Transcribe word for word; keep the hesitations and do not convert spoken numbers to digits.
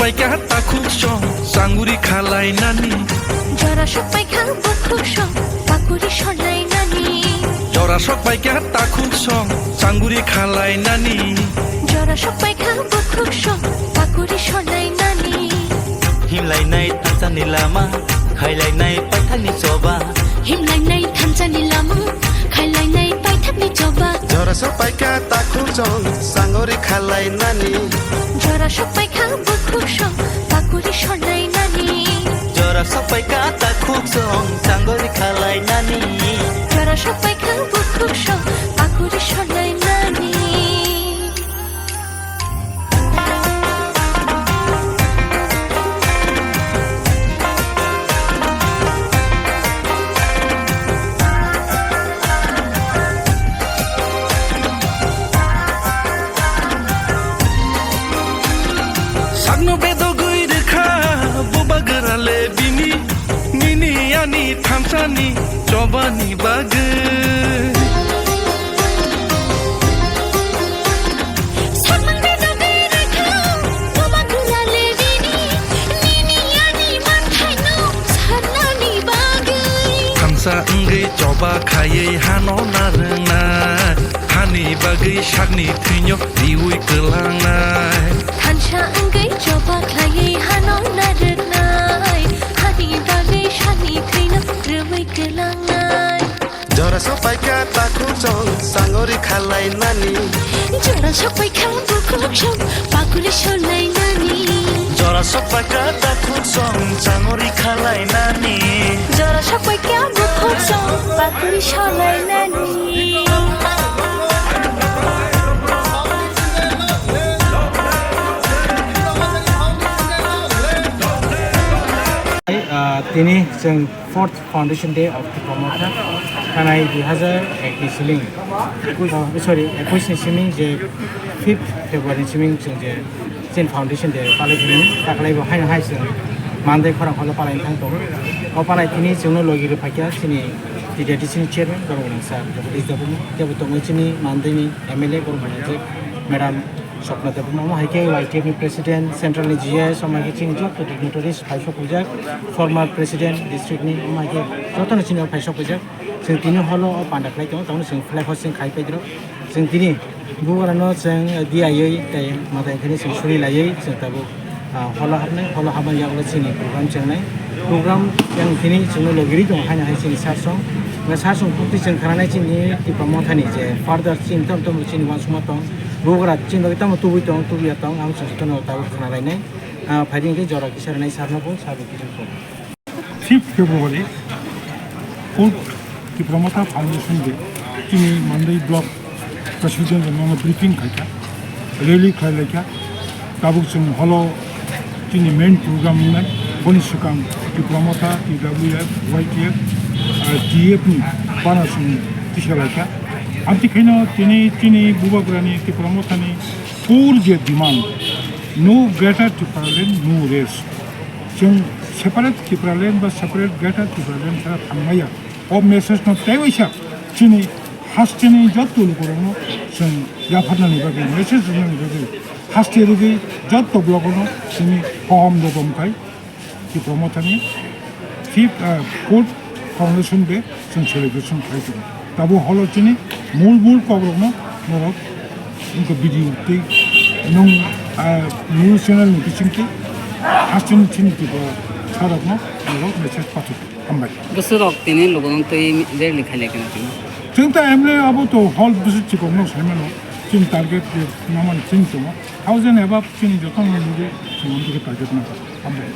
Paikha takhuk song changuri khalai nani. Jora sok paikha bukhuk song pakuri sonai nani. Jora sok paikha takhuk song changuri khalai nani. Jora sok paikha bukhuk song pakuri sonai nani. Himlainai thansani lama, khailainai paithakni choba. Himlainai thansani lama, khailainai paithakni choba. Jora sok paikha takhuk song changuri khalai nani. Jora sok paikha bukhuk song pakuri sonai nani. Jora sok paikha takhuk song changuri khalai nani. Jora sok paikha bukhuk song pakuri sonai nani. Sakno bedogwi rwkha bubagra le bini, nini ani thansani chobani bagwi. Sakno bedogwi rwkha bubagra le bini, nini ani manthaino sanani bagwi. Thansa wngwi choba khaiwi hano narwknai, hani bagwi sakni thwino riwi kwlangnai. Thansa wngwi choba khlaiwi hano narwknai, hani bagwi sakni thwino rwwi twlangnai. Jora sok paikha takhuk song changuri khalai nani. Jora sok paikha bukhuk song pakuri sonai nani. Jora sok paikha takhuk song changuri khalai nani. Jora sok paikha bukhuk song pakuri sonai nani. Ah, tini chwng fourth Foundation Day of Tipra Motha, thanai dui hazar ek ni siling, oh, sorry, ekush ni siling je fifth February ni siling chwng je chini Foundation Day palai thani, taklai bo haino hai chwng mandai khorang kholo palai thang tongo. O palai thani chwngno logi rw phaikha chini T D R D C ni chairman Borok Gwnang sir Jagadish Debbarma, tebo tongo chini mandai ni M L A Borok Gwnang je Madam Swapna Debbarma, omo hai khe Y T F ni president, central ni G S, omo hai khe chini joto dignitaries phai sok phaijak, former president district ni, omo hai khe jotono chini phai sok phaijak. Chwng tini holo o panda khlai tongo, tabukno chwng flag hosting khai paidrok. Chwng tini bubarano chwng diyaui tei mata hwnkhe chwng suri laiwi chwng tabuk, ah, holo habnai, holo habna yagulo chini program chengnai. Program yang tini chwngno logiri tongo haino hai chini sir song. Nga sir song kukti chwng khnanai chini Tipra Mothani je further chini tamo tamo chini uansukma tong. Bugra chini bagwi tamo tubui tong, tubuya tong, ang chwng jotono tabuk khna lainai. Ah, phaidi hwnkhe jora kisa rwnai sir no bo, sir bo kisa kok. Fifth February, fourth Tipra Motha Foundation Day, chini Mandai Block President rokno briefing khaikha, rally khlailaikha, tabuk chwng holo chini main program wngnai, boni swkang Tipra Motha, T W F, Y T F, ah, T F ni bana chwng tisalaikha. Amtwi khaino tini chini bubagrani Tipra Mothani core je demand, no Greater Tipraland, no rest. Chwng separate Tipraland ba separate Greater Tipraland sara thangmaya. O message no tei waisa chini hasteni jotto lukurokno chwng yapharnani bagwi, message rwnani bagwi, haste rwgwi jotto block-ono chini Hohom Debom khai Tipra Mothani fifth, ah, fourth Foundation Day chwng celebration khlai tongo. Tabuk holo chini mul mul kokrokno norok wngkha video tei nwng, ah, news channel ni bisingtwi hasteni chini Tripura sarokno norok message pathok. Hambai. Bwswk rok tini lukurok twi rally khailai khe na tini? Chwng ta emne abo to hol bwswk chikokno saimano chini target je namani chini tongo. Thousand above chini jotono nugwi chwng amtwi khe target nangkha. Hambai.